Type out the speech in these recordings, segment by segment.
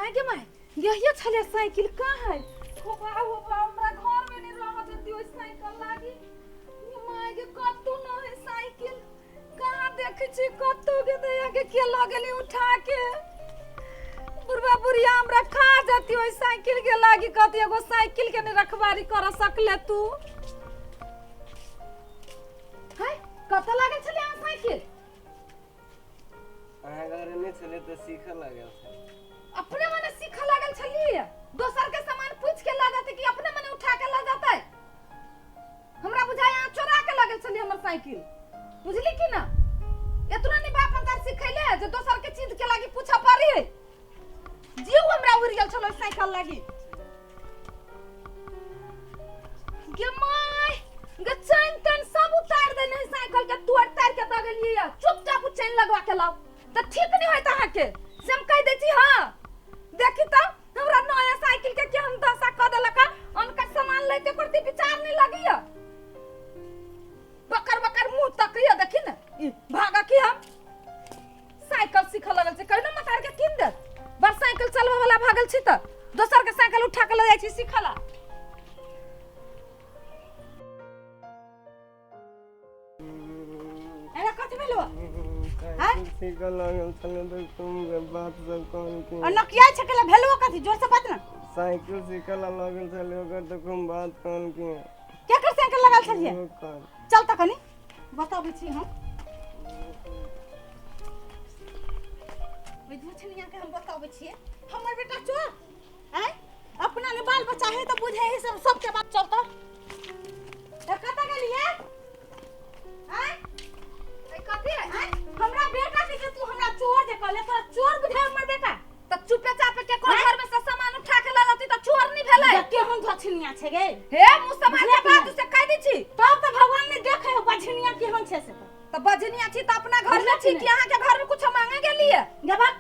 माय गे माय, यही छले साइकिल कहाँ है? हो बा हो बा, हमरा घर में नहीं रह देती ओइ साइकिल लागी। ये my गे, कतौ न है साइकिल, कहाँ देखै छी कतौ गे दैया के के लऽ गेली उठा के। बुढ़वा बुढ़िया हमरा खा जाती ओइ साइकिल के लागी, कहती एगो साइकिल के नहीं रखवारी कर सकले तू। है कतऽ लागल छलै अहाँ साइकिल? अहाँ घरे नहि छलै तऽ सीखऽ लागल छलै। अपने मने सीखऽ लागल छलियै? दोसर के सामान पूछ के लऽ जेतै कि अपने मने उठा के लऽ जेतै? हमरा बुझाइ अहाँ चोरा के लगल छलियै हमर साइकिल, बुझली कि ना? एतना नहीं बाप अंतर सिखैले जे दोसर के चीज के लागी पूछऽ पड़ी। जीव हमरा उड़ गेल छलो साइकिल लागी। गे my गे, चैन तैन सब उतार देने है साइकिल के, तोड़ तार के दऽ गेलियै। चुपचाप उ चैन लगवा के लाउ तऽ ठीक नहीं होयत अहाँके, से हम कहि दै छी। हाँ देखी तऽ हमरा नया साइकिल के केहन दशा कऽ देलक। अनकर सामान लैते प्रति विचार नहीं लगैया, बकर बकर मुंह तकैया। देखी ने ई भागा की हम साइकिल सीखऽ लगल छै, कहिनो मतार के कीन देत। बड़ साइकिल चलबऽ वाला भागल छी तऽ दोसर के साइकिल उठा के लऽ जाइ छी सीखऽ ला। अरे कथी भेलो? साइकिल सीखऽ लागल छलै तऽ तुम बात सब कहलखिन। और नकिया छकेला भेलो कथी? जोर से बात ना। साइकिल सीखऽ ला लागल छलै ओकर तऽ खूब बात कहलखिन। केकर साइकिल लगल छलियै? ओकर। चल तऽ कनी बताबै छी हम। ओहि दुछनिया के हम बताबै छियै, हमर बेटा चोर आँय। अपना ने बाल बच्चा है तऽ बुझे है सब सबके बात। चल तऽ कतऽ गेलियै आँय? कथी है? आँय? हमरा बेटा के जे तू हमरा चोर जे कहले, तोरा चोर बुझाय हमर बेटा? तऽ चुपे चापे के कोन घर में से सामान उठा के लऽ जाती तऽ चोर नहीं भेलै? केहन धछनिया छै गे। हे मुँह समाज के बात से कहि दै छी। तब तऽ भगवान ने देखे हो बझनिया केहन छै से। तऽ बझनिया छी तऽ अपना घर में छी कि अहाँ के घर में कुछ मांगे गेलियै? गबक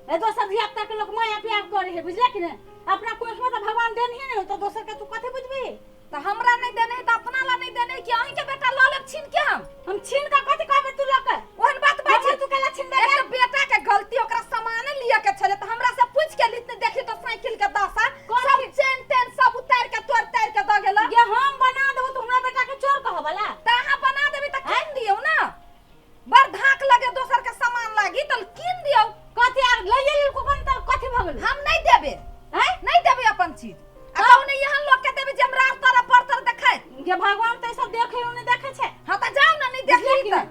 ए दोसर धिया पुता के लोक माया प्यार करे है, बुझले कि ने? अपना कोख में तऽ भगवान देने है ने, तऽ दोसर के तू कथी बुझबी? तऽ हमरा नहीं देने है तऽ अपना ला नहीं देने है कि अहीं के बेटा लऽ लेब छीन के? हम छीन के कथी कहबे तू लऽ के? ओहन बात बात हमरा तू केला छीनबे? एक तऽ बेटा के गलती, ओकरा सामान लिअ के छलै तऽ हमरा से पूछ के लित। देखी तऽ साइकिल के दशा, सब चेन तेन सब उतार के तोड़ तार के दऽ गेल। जे हम बना देबो तऽ हमरा बेटा के चोर कहबला? तऽ अहाँ बना देबै तऽ कीन दियौ ना। बड़ धाक लगे दोसर के सामान लागी तऽ कीन दियौ। कथी आर लइए लेलको कन तऽ कथी भऽ गेलै? हम नहीं देबे। आँय? नहीं देबे अपन चीज। आ कहू ने एहन लोक के देबे जे हमरा आर तरह पर तर देखै। जे भगवान तऽ ई सब देखे नहि देखे छै। हाँ तऽ जाउ ने, नहीं बुझलियै देखली कि तऽ नहि?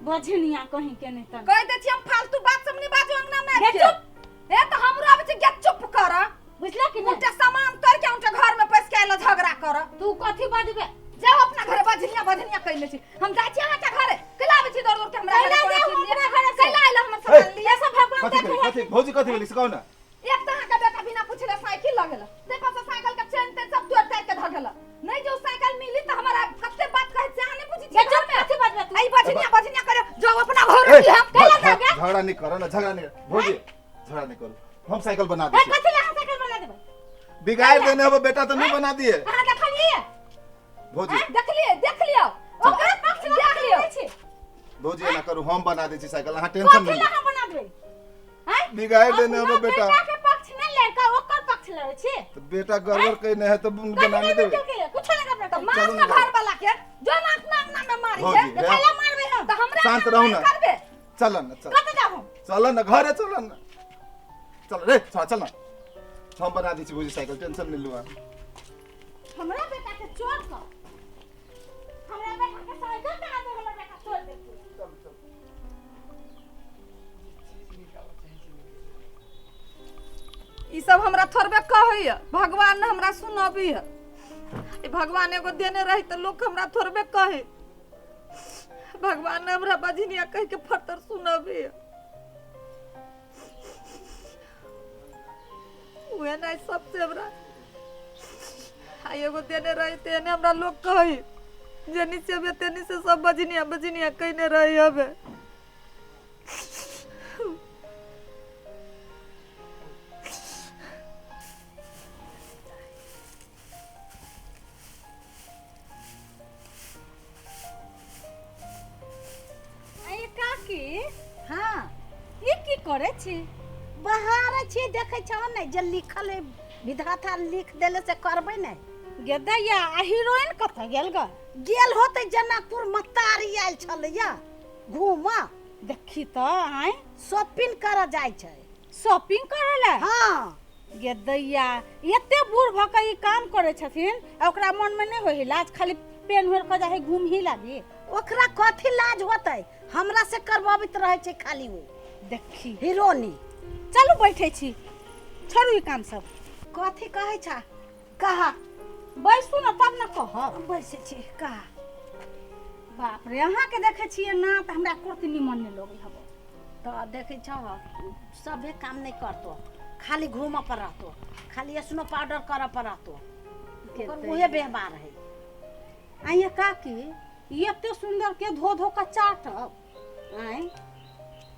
बझनिया कहीं के नहीं तऽ कहि दै छी हम, फालतू बात सब नहीं बाजू अंगना में। गे चुप। हे तऽ हमरो आबै छै, गे चुप कर। बुझले कि नहि? उल्टा सामान तोड़ के उल्टा घर में पैस के आयल झगड़ा कर। तू कथी बजबे? जाउ अपना घरे, बझनिया बझनिया कहि छी। हम जाइ छी अहाँके घरे, कैला आबै छी दौड़ दौड़ के हमरा कैला घरे? जाउ कोनो चीज अपना लिअ? घरे से? कैला आयल हमर सामान लिअ? सब भगवान कथी देखे भेलै? कथी भौजी, कथी भेलै से कहू ना। एक तऽ अहाँके बेटा बिना पूछले साइकिल लऽ गेल, ताहि पर से साइकिल के चेन तेन सब तोड़ ताड़ के धऽ गेल। नहीं जो साइकिल मिली तऽ हमरा कते बात कहै छै अहाँ नहीं बुझै छियै चुप, घरमे। कथी बजबे तू? आई बझनिया बझनिया करे, जाउ अपना घर ए, में हम कैला जागे? झगड़ा नहीं करो ना, झगड़ा नहीं करो भौजी, झगड़ा नहीं करो। हम साइकिल बना ए दै छी। कथी ला अहाँ साइकिल बना देबै? बिगाड़ देने हो बेटा तऽ नहीं बना दिए। अहाँ देखलियै? भौजी देखलियै, देख लियौ ओकरा पक्ष मे देख लियौ। नै छी। भौजी एना करू, हम बना दै छी साइकिल, अहाँ टेंशन कथी नहीं ला अहाँ बना देबै? आँय? बिगाड़ देने हो अपना बेटा। बेटा के पक्ष नहि लड़का ओकर पक्ष लड़ै छी। तऽ बेटा गड़बड़ कइने है तऽ बना नहीं देबै? कुछो नहि गड़बड़। तऽ मार चलू ना ने। घर वाला के, जो ना अपना अंगना में मारी भौजी, है। रे। कैला मारबै हम? तऽ हमरा शांत अंगना रहू में ना। करबे। चल ना, चल। कतऽ जाबू? चल ना घरे, चल ना, चल रे चल, चल ना, हम बना दै छी भौजी साइकिल, टेंशन नहीं लू अहाँ। हमरा बेटा के चोर कह, हमरा बेटा के साइकिल कहाँ दे, हमर बेटा चोर देलकै। ई सब हमरा थोड़बे कहैया, भगवान ने हमरा सुनबी है। ई भगवान एगो देने रही तऽ लोक हमरा थोड़बे कहे। भगवान ने हमरा बजनिया कह के फतर सुनबी है। उहे नहीं सबसे हमरा आ एगो देने रही ते एने हमरा लोग कही जेनी से हबे तेनी से सब बजनिया बजनिया कहने रही हबे। अरे काकी। हाँ। ई की करै छी? बहार करै छियै देखै छहो नहि जे लिखल है विधाता लिख देले से करबै नहि। गे दैया, आ हीरोइन कतऽ गेल ग? गेल होतै जनकपुर, मतारी आयल छलैया घूमऽ। देखी तऽ आय शॉपिंग करऽ जाइ छै। शॉपिंग करऽ लए? हँ। गे दैया, एते बूढ़ भऽ कऽ ई काम करै छथिन आ ओकरा मनमे नहि होइ है लाज? खाली पेन ओढ़ि कऽ जाइ है घूमही लागी। ओकरा कथी लाज होतै, हमरा से करबाबैत रहै छै खाली ओ। देखी हीरोनी। चलू बैठे छी, छोड़ू ई काम सब। कथी कहै छा कहा? बैसू ने तब ने कहब। बैसै छी, कहा। बाप रे, अहाँके देखै छियै ना तऽ हमरा कुर्ती निमन नहि लगै हबो। तऽ देखै छह सभे काम नहि करतो, खाली घूमऽ पर रहतो, खाली स्नो पाउडर करऽ पर रहतो, ओकर उहे व्यवहार है। आइए काकी, एते सुन्दर के धो धो कऽ चाटब आँय?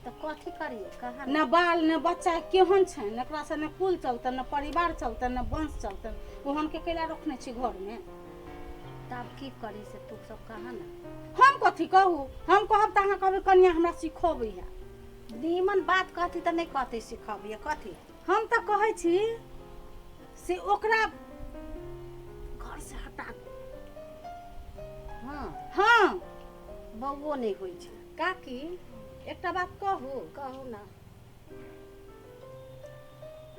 तऽ कथी करियै कहा? ने बाल ने बच्चा केहन छनि, एकरासँ ने कुल चलतनि, ने परिवार चलतनि, ने वंश चलतनि। ओहन के कैला रखने छी घरमे? तब की करी से तू सब कहा ने। हम कथी कहू? हम कहब तऽ अहाँ कहबै कनिया हमरा सिखबै है। नीमन बात कहती तऽ नहि कहती सिखबियै कथी। हम तऽ कहै छी से ओकरा घर से हटा दू। हँ। हँ। बौओ नहि होइ छै। काकी, एकटा बात कहू? कहू ने।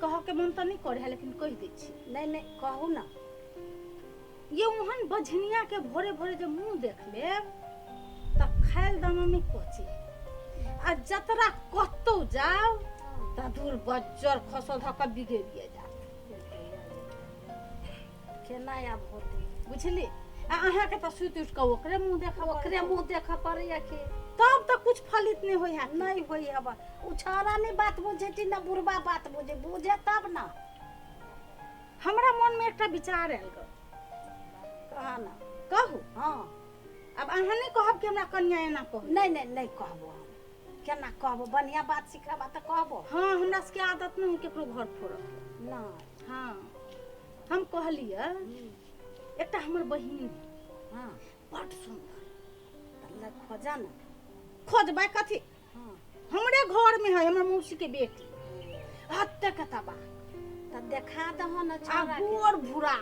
कहऽके मन तऽ नहि करे है, लेकिन कहि दै छी। नहि नहि, कहू ने। ये ओहन बझनिया के भोरे भोरे जे मुँह देख लेब तऽ खायल दाना नहि पचे, आ जतरा कतौ जाउ तऽ दूर बज्जर खसल धऽ कऽ बिगड़िए जायत। केना आब होतै? बुझली? आ अहाँके तऽ सुति उठि कऽ ओकरे मुँह देखऽ, ओकरे मुँह देखऽ पड़ैया कि तब तऽ कुछ फलित नहि होइ है। नहि होइ हब। ओ छौड़ा नहि बात बुझै छै ने बुढ़बा बात बुझे, बुझे तब ने। हमरा मनमे एकटा विचार आयल गऽ। कहा ने। कहू? हँ। आब अहाँ नहि कहब कि हमरा कनिया एना कहू। नहि नहि, नहि कहबो हम। केना कहबो? बढ़िआँ बात सिखेबा तऽ कहबो। हँ, हमरा सबके आदत नहि है केकरो घर फोड़ऽ। नहि। हँ, हम कहलियै एकटा हमर बहिन है। हँ। बड सुन्दर। तऽ ले खोजा ने। खोजबै कथी? हँ। हमरे घर में है, हमर मौसी के बेटी, हत्ते के तबाह। तऽ देखा दहो ने आ छौड़ा के। गोर भूरा,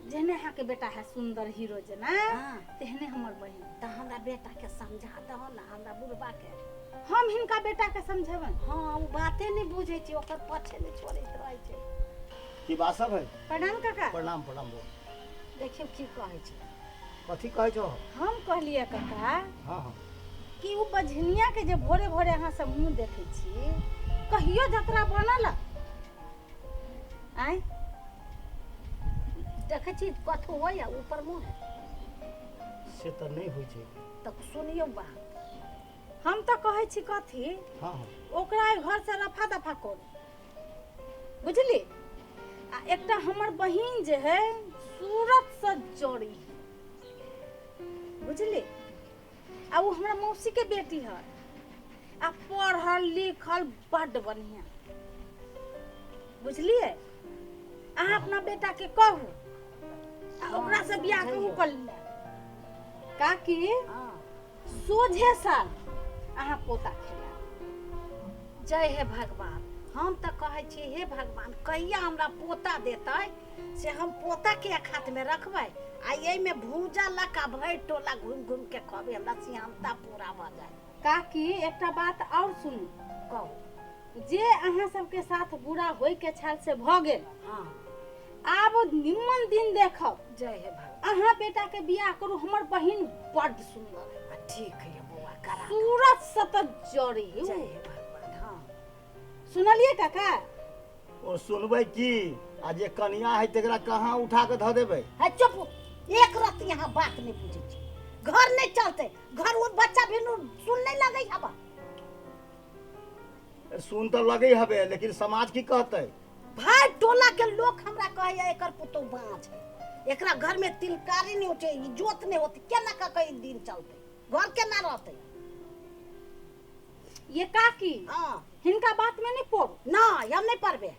जेहने अहाँके बेटा है सुन्दर हीरो जेना, हँ। तेहने हमर बहिन। तऽ हमरा बेटाके समझा दहो ने, हमरा बुढ़बाके। हम हिनका बेटा के समझेबनि? हँ, ओ बाते नहि बुझै छै, ओकर पछे नहि छोड़ैत रहै छै। की बात सब है? प्रणाम काका। प्रणाम प्रणाम बो। देखियौ की कहै छै। कथी कहै छौ? हम कहलियै काका हँ हँ। कि ओ बझनिया के जे भोरे भोरे अहाँ सब मुँह देखै छी, कहियो जतरा बनल आँय? देखै छी कथू होइया ऊपर मुँह? से तऽ नहि होइ छै। तऽ सुनियौ बात। हम तऽ कहै छी कथी, हँ हँ। ओकरा एहि घरसँ रफा दफा करू, बुझली? आ एकटा हमर बहिन जे है सूरतसँ जड़ी है, बुझली? आ ओ हमरा मौसीके बेटी है आ पढ़ल लिखल बड्ड बढ़िआँ, बुझलियै? अहाँ अपना बेटाके कहू आ ओकरासँ बियाह कहू कर ले काकी। हँ। सोझे साल अहाँ पोता खेला। जय हे भगवान। हम तऽ कहै छी हे भगवान, कहिया हमरा पोता देतै से हम पोताके एक हाथमे रखबै आ एहिमे भूजा लऽ कऽ भरि टोला घुमि घुमि के कहबै, हमरा सियानता पूरा भऽ जाय। काकी, एकटा बात आओर सुनू। कहू। जे अहाँ सबके साथ बुरा होइके छल से भऽ गेल। हँ। आब निम्मन दिन देखब। जय हे भगवान। अहाँ बेटाके बियाह करू, हमर बहिन बड्ड सुन्दर है। आ ठीक है बौआ, करा। सूरत से तऽ जड़ी। जय हे भगवान। हँ। सुनलियै काका? ओ सुनबै की, आ जे कनिया है तकरा कहाँ उठा कऽ धऽ देबै? है चुप, एक रत्ती यहाँ बात नहीं बुझै छी। घर नहीं चलते, घर वो बच्चा भी सुन नहीं लगे हवा। सुन तऽ लगै हबे, लेकिन समाज की कहतै? भाई टोला के लोग हमरा कहैया एकर पुतोह बाँझ है, एकरा घर में तिलकारी नहीं उठे, जोत नहीं होती, केना कऽ कई दिन चलते, घर केना रहते? ये काकी, हाँ। हिनका बात में नहीं पड़ू। नहीं, हम नहीं पड़बे।